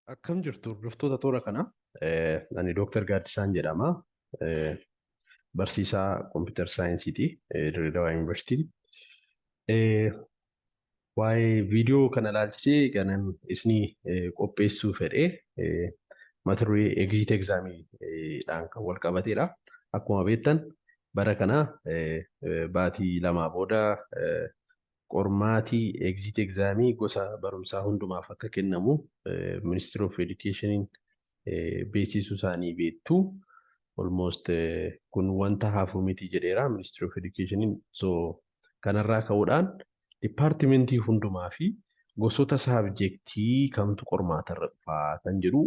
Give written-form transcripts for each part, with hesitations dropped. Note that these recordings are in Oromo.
Akkam jirtu, hordoftoota toora kanaa? Ani Dooktar Gaaddisaan jedhama. Barsiisaa Computer Scienceiiti Dirreedawaa Yuunivarsiitii. Waa'ee viidiyoo kana ilaalchisee kanan isinii qopheessuu fedhe mata duree exit examiidhaan kan wal qabatedha. Akkuma beektan, bara kana baatii 2 booda qormaatii exit examii gosa barumsaa hundumaaf akka kennamu Ministry of Education beeksisuu isaanii beektu. Almost kun wanta hafu miti jedheera Ministry of Education. So kanarraa ka'uudhaan departmentii hundumaa fi gosoota subjectii kamtu qormaatarra dhufaa kan jedhu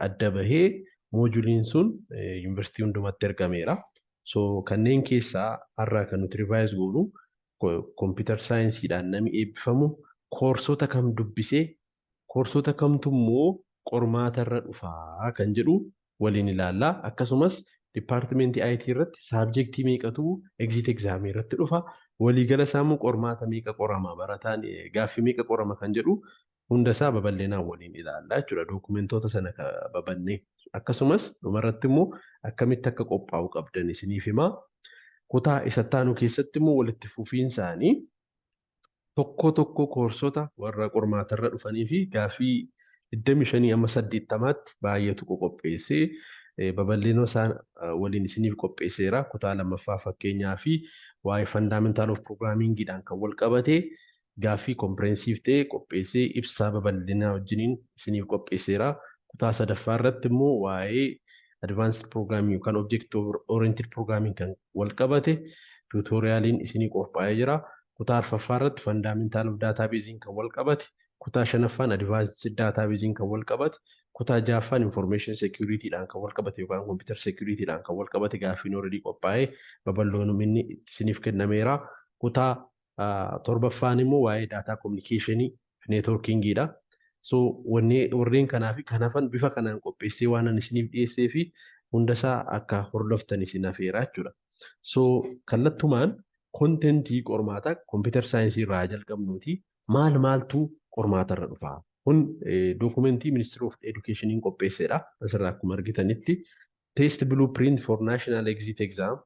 adda bahee moduleiin sun yuunivarsiitii hundumatti ergameera. So kanneen keessaa har'a kan nuti revise goonu, computer scienceiidhaan namni eebbifamu coursota kam dubbisee, coursota kamtu immoo qormaatarra dhufaa kan jedhu waliin ilaallaa. Akkasumas departmentii IT irratti subjectii meeqatu exit examii irratti dhufa, waliigala isaa immoo qormaata meeqa qorama, barataan gaaffii meeqa qorama kan jedhu hunda isaa babal'inaan waliin ilaallaa jechuudha. Documentoota sana babannee akkasumas dhumarratti immoo akkamitti akka qophaa'u qabdan isiniif himaa. Kutaa isa taanu keessatti immoo walitti fufiinsaanii tokko tokko coursota warra qormaatarra dhufanii fi gaaffii 25 amma 80tti baay'eetu qopheessee babal'inoo isaan waliin isiniif qopheesseera. Kutaa lammaffaa fakkeenyaa fi waa'ee fundamental of programmingiidhaan kan wal qabate gaaffii comprehensive ta'e qopheessee ibsaa babal'inaa wajjiniin isiniif qopheesseera. Kutaa sadaffaa irratti immoo waa'ee advanced programming yookaan object oriented programming kan wal qabate tutorialiin isinii qophaa'ee jira. Kutaa arfaffaa irratti fundamental of databaseiin kan wal qabate, kutaa shanaffaan advanced databaseiin kan wal qabate, kutaa ja'affaan information securityidhaan kan wal qabate yookaan computer securityidhaan kan wal qabate gaaffiin already qophaa'ee babal'oon inni isiniif kennameera. Kutaa torbaffaan immoo waa'ee data communicationii networkingiidha. So warreen kanaa fi kan hafan bifa kanaan qopheessee waan ani isiniif dhiyeessee fi hundasaa akka hordoftan isin hafeera jechuudha. So kallattumaan contentii qormaataa computer scienceii irraa jalqabnuuti, maal maaltu qormaatarra dhufa? Kun documentii Ministry of Educationiin qopheessedha. Asirraa akkuma argitanitti, Test Blueprint for National Exit Exam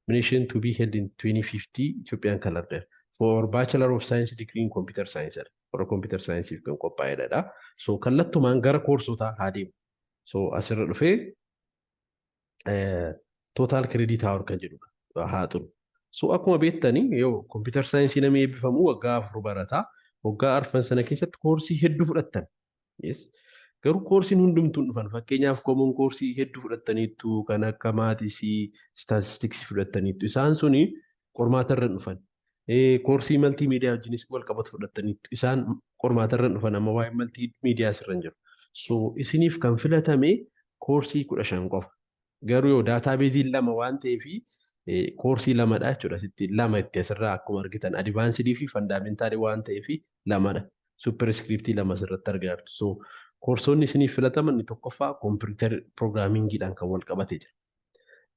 Examination to be held in 2050 Ethiopian calendar for Bachelor of Science degree in Computer Science. Warra Computer Science kan qophaa'edha. So kallattumaan gara coursotaa haa deemu. So asirra dhufee total credit hour kan jedhudha haa xuru. So akkuma beektanii, yoo computer science namni eebbifamu waggaa 4 barataa. Waggaa arfan sana keessatti coursii hedduu fudhattan. Yes. Garuu courseiin hundumtuu hin dhufan. Fakkeenyaaf, common coursii hedduu fudhattaniittu, kan akka mathsii, statisticsii fudhattaniittu. Isaan suni qormaata irra hin dhufan. Coursii multimedia wajjinis wal qabatu fudhattaniittu. Isaan qormaata irra hin dhufan, amma waa'ee multimedia asirra hin jiru. So isiniif kan filatame coursii 15 qofa. Garuu yoo databaseiin lama waan ta'eef coursii lamadha jechuudha. Sitti lama itti asirraa akkuma argitan advancedii fi fundamentalii waan ta'eef lamadha. Superscriptii lama asirratti argaa jirtu. So coursonni isiniif filataman, inni tokkoffaa computer programmingiidhaan kan wal qabate jira.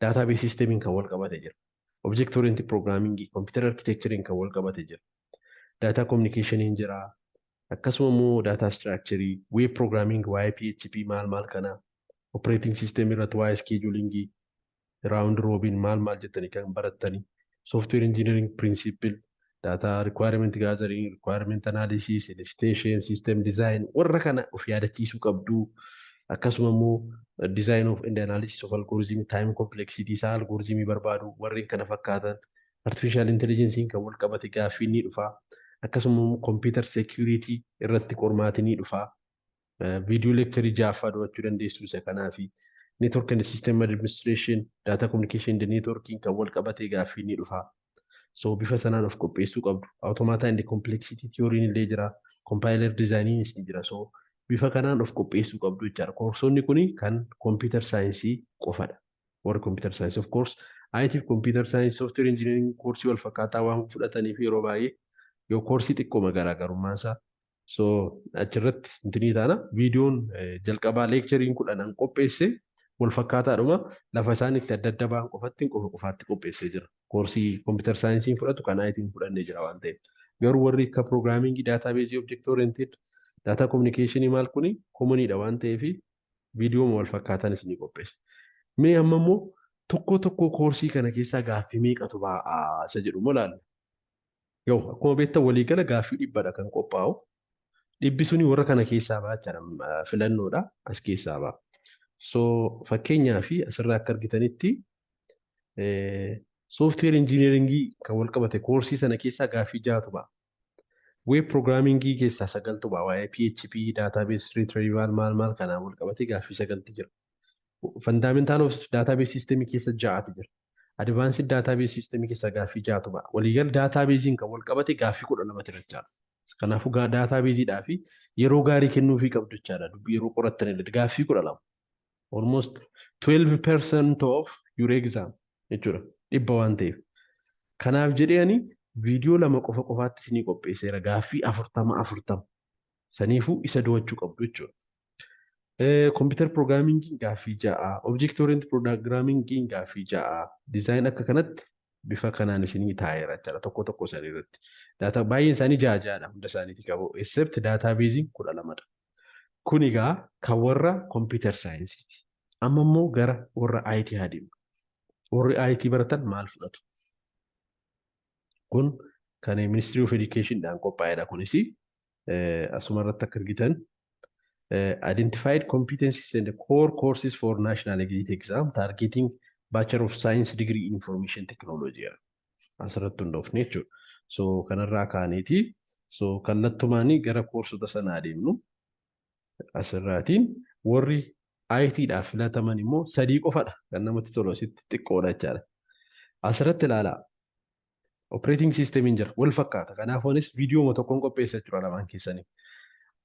Database systemiin kan wal qabate jira. Object oriented programmingii, computer architecturein kan wal qabate jira. Data communicationiin jira. Akkasuma immoo data structure, web programming, waa'ee PHP maal maal kana, operating system irratti waa'ee schedulingii, round robin maal maal jettanii kan barattanii, software engineering principle, data requirement gathering, requirement analysis, elicitation, system design, warra kana of yaadachiisuu qabdu. Akkasuma immoo design of and analysis of algorithm, time complexity isaa algorithmii barbaadu, warreen kana fakkaatan, artificial intelligence kan wal qabate gaaffii ni dhufa. Akkasuma immoo computer security irratti qormaati ni dhufa. Video lecture ja'affaa daawwachuu dandeessu isa kanaafi. Network and system administration, data communication and networking kan wal qabate gaaffii ni dhufa. So bifa sanaan of qopheessuu qabdu. Automata and complexity theory illee jira. Compiler designiinis ni jira. So bifa kanaan of qopheessuu qabdu jechaadha. Coursonni kuni kan computer science qofadha. Warri computer science, of course, IT fi computer science, software engineering coursii wal fakkaataa waan fudhataniif yeroo baay'ee yoo coursii xiqqooma garaagarummaan isaa. So achirratti intinii taana, viidiyoon jalqabaa lectureiin 10 qopheesse wal fakkaataadhuma, lafa isaan itti adda adda ba'an qofatti qofa qofaatti qopheessee jira. Coursii computer scienceiin fudhatu kan IT'n fudhannee jira waan ta'eef. Garuu warri akka programmingii, databaseii, object oriented, Data communicationii maal kuni commoniidha waan ta'eef, viidiyoo wal fakkaatan isinii qopheessa. Mee amma immoo tokko tokko koorsii kana keessaa gaaffii meeqatu ba'aa isa jedhu immoo ilaalla. Yoo akkuma beektan, waliigala gaaffii 100dha kan qophaa'u. 100 suni warra kana keessaa ba'a jechaadha, filannoodha as keessaa ba'a. So fakkeenyaa fi asirraa akka argitanitti, software engineeringii kan wal qabate koorsii sana keessaa gaaffii ja'atu ba'a. Web programmingii keessaa sagaltu ba'a. Waa'ee PHP, database retrieval, maal maal kanaan wal qabate gaaffii sagalti jira. Fundamental of database system keessa ja'atu jira. Advanced database system keessa gaaffii ja'atu ba'a. Waliigala databaseiin kan wal qabate gaaffii 12 jira jechaadha. Kanaafuu databaseiidhaa fi yeroo gaarii kennuufii qabdu jechaadha. Dubbii yeroo qorattan illee gaaffii 12. Almost 12% of your exam jechuudha. 100 waan ta'eef. Kanaaf jedhee ani viidiyoo lama qofa qofaatti isinii qopheesseera, gaaffii 40 40. Saniifuu isa do'achuu qabdu jechuudha. Computer programmingiin gaaffii ja'a. Object oriented programmingiin gaaffii ja'a. Design akka kanatti bifa kanaan isinii taa'eera jechaadha tokko tokko isaanii irratti. Data baay'een isaanii ja'a ja'adha, hunda isaaniiti qabu. Except databaseiin 12dha. Kun egaa kan warra computer scienceiiti. Amma immoo gara warra IT haa deemnu. Warri IT baratan maal fudhatu? Kun kan Ministry of Education dhaan qophaa'edha kunis. Asuma irratti akka argitan, identified competencies and core courses for national exit exam targeting Bachelor of Science degree in Information Technology asirratti hundoofne jechuudha. So kanarraa kaaneeti. So kallattumaanii gara koorsota sanaa adeemnu. Asirraatiin warri IT-dhaaf filataman immoo sadii qofadha. Kan namatti tolu asitti xiqqoodha jechaadha. Asirratti ilaalaa. Operating systemiin jira. Wal fakkaata. Kanaafuu anis viidiyoo tokkoon qopheessa jechuudha lamaan keessanii.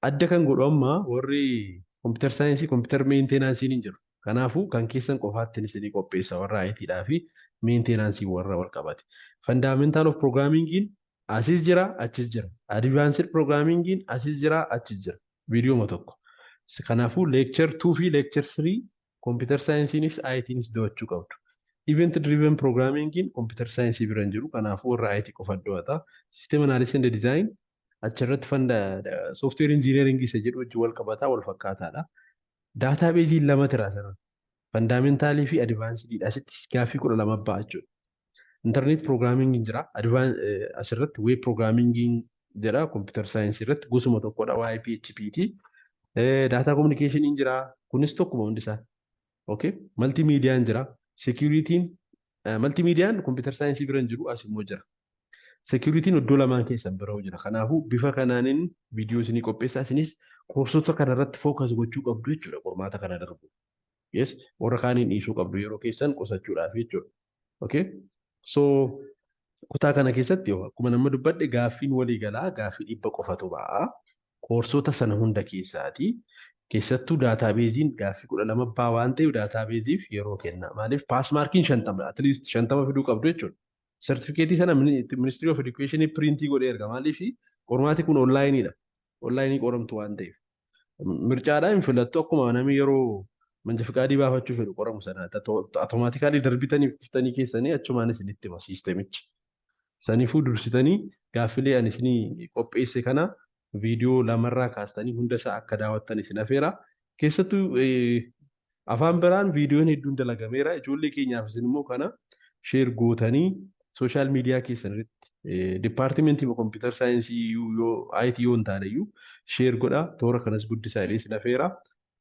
Adda kan godhu amma warri computer science, computer maintenanceiin hin jiru. Kanaafuu kan keessan qofaatti isinii qopheessa, warra IT-dhaa fi maintenance warra wal qabate. Fundamental of programmingiin asis jira, achis jira. Advanced programmingiin asis jira, achis jira. Viidiyooma tokko. Kanaafuu lecture 2 fi lecture 3 computer scienceiinis ITnis do'achuu qabdu. Event driven programmingiin computer science bira hin jiru. Kanaafuu warra IT qofa do'ata. System analysis and design achirratti fanda software engineering isa jedhu wajjin wal qabataa, wal fakkaataadha. Databaseiin lama tira asirra. Fundamentalii fi advancediidha. Asitti gaaffii 12 ba'a jechuudha. Internet programming jira. Asirratti web programming jedha. Computer science irratti gosuma tokkodha, waa'ee PHP ti. Data communication jira. Kunis tokkuma hundi isaa. Okay. Multimediaan jira. Securityn, multimediaan computer science bira hin jiru, as immoo jira. Securityn iddoo lamaan keessan bira jira. Kanaafuu bifa kanaanin viidiyoo isinii qopheessaa, isinis koorsota kana irratti focus gochuu qabdu jechuudha qormaata kana darbu. Yes, warra kaaniin dhiisuu qabdu yeroo keessan qusachuudhaaf jechuudha. Okay. So kutaa kana keessatti akkuma nama dubbadhe, gaaffiin waliigalaa gaaffii 100 qofatu ba'a. Koorsota sana hunda keessaati. Keessattuu databaseiin gaaffii 12 ba'a waan ta'eef, databaseiif yeroo kenna. Maaliif, pass markiin 50, at least 50 fiduu qabdu jechuudha. Sartifikeetii sana Ministry of Education printii godhee erga. Maaliif, qormaati kun onlineiidha. Onlineii qoramtu waan ta'eef. Mircaadhaan hin filattu, akkuma namni yeroo manja fiqaadii baafachuu fedhu qoramu sana automatically darbitanii kuftanii keessanii achumaan isinitti hima systemichi. Saniifuu dursitanii gaaffilee ani isinii qopheesse kana viidiyoo lamarraa kaastanii hunda isaa akka daawwattan isin afeera. Keessattuu afaan biraan viidiyoon hedduun dalagameera. Ijoollee keenyaaf isin immoo kana share gootanii social media keessan irratti, departmentii computer science yoo IT yoo hin taane iyyuu, share godhaa, toora kanas guddisaa jedhee isin afeera.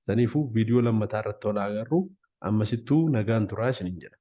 Saniifuu viidiyoo lammataa irratti wal agarru. Ammasittuu nagaan turaa isiniin jedha.